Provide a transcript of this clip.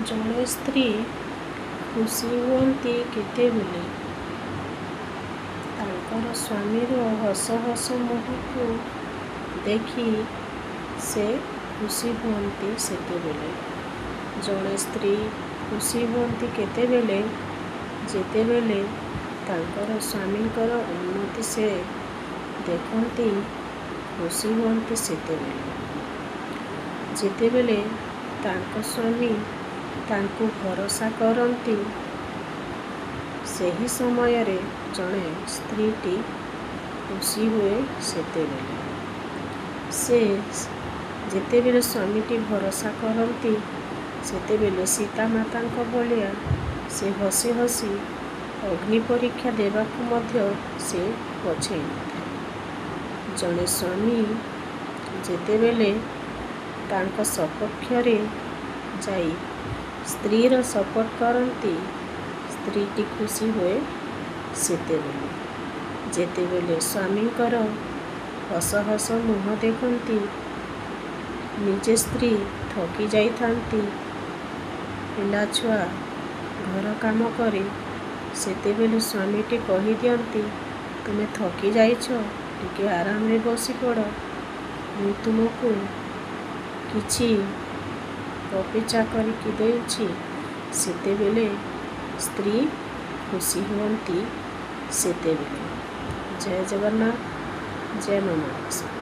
ଜଣେ ସ୍ତ୍ରୀ ଖୁସି ହୁଅନ୍ତି କେତେବେଳେ? ତାଙ୍କର ସ୍ୱାମୀର ହସ ହସ ମୁହଁକୁ ଦେଖି ସେ ଖୁସି ହୁଅନ୍ତି ସେତେବେଳେ। ଜଣେ ସ୍ତ୍ରୀ ଖୁସି ହୁଅନ୍ତି କେତେବେଳେ? ଯେତେବେଳେ ତାଙ୍କର ସ୍ୱାମୀଙ୍କର ଉନ୍ନତି ସେ ଦେଖନ୍ତି, ଖୁସି ହୁଅନ୍ତି ସେତେବେଳେ। ଯେତେବେଳେ ତାଙ୍କ ସ୍ୱାମୀ ତାଙ୍କୁ ଭରସା କରନ୍ତି, ସେହି ସମୟରେ ଜଣେ ସ୍ତ୍ରୀଟି ଖୁସି ହୁଏ ସେତେବେଳେ। ସେ ଯେତେବେଳେ ସ୍ୱାମୀଟି ଭରସା କରନ୍ତି, ସେତେବେଳେ ସୀତା ମାତାଙ୍କ ଭଳିଆ ସେ ହସି ହସି ଅଗ୍ନି ପରୀକ୍ଷା ଦେବାକୁ ମଧ୍ୟ ସେ ପଛେଇ ନଥାଏ। ଜଣେ ସ୍ୱାମୀ ଯେତେବେଳେ ତାଙ୍କ ସପକ୍ଷରେ ଯାଇ ସ୍ତ୍ରୀର ସପୋର୍ଟ କରନ୍ତି, ସ୍ତ୍ରୀଟି ଖୁସି ହୁଏ ସେତେବେଳେ। ଯେତେବେଳେ ସ୍ୱାମୀଙ୍କର ହସ ହସ ମୁହଁ ଦେଖନ୍ତି, ନିଜେ ସ୍ତ୍ରୀ ଥକି ଯାଇଥାନ୍ତି ପିଲାଛୁଆ ଘର କାମ କରି, ସେତେବେଳେ ସ୍ୱାମୀଟି କହିଦିଅନ୍ତି, ତୁମେ ଥକି ଯାଇଛ, ଟିକେ ଆରାମରେ ବସିପଡ଼, ମୁଁ ତୁମକୁ କିଛି କପି ଚା କରିକି ଦେଉଛି, ସେତେବେଳେ ସ୍ତ୍ରୀ ଖୁସି ହୁଅନ୍ତି ସେତେବେଳେ। ଜୟ ଜଗନ୍ନାଥ, ଜୟ ମା ମଣିଷ।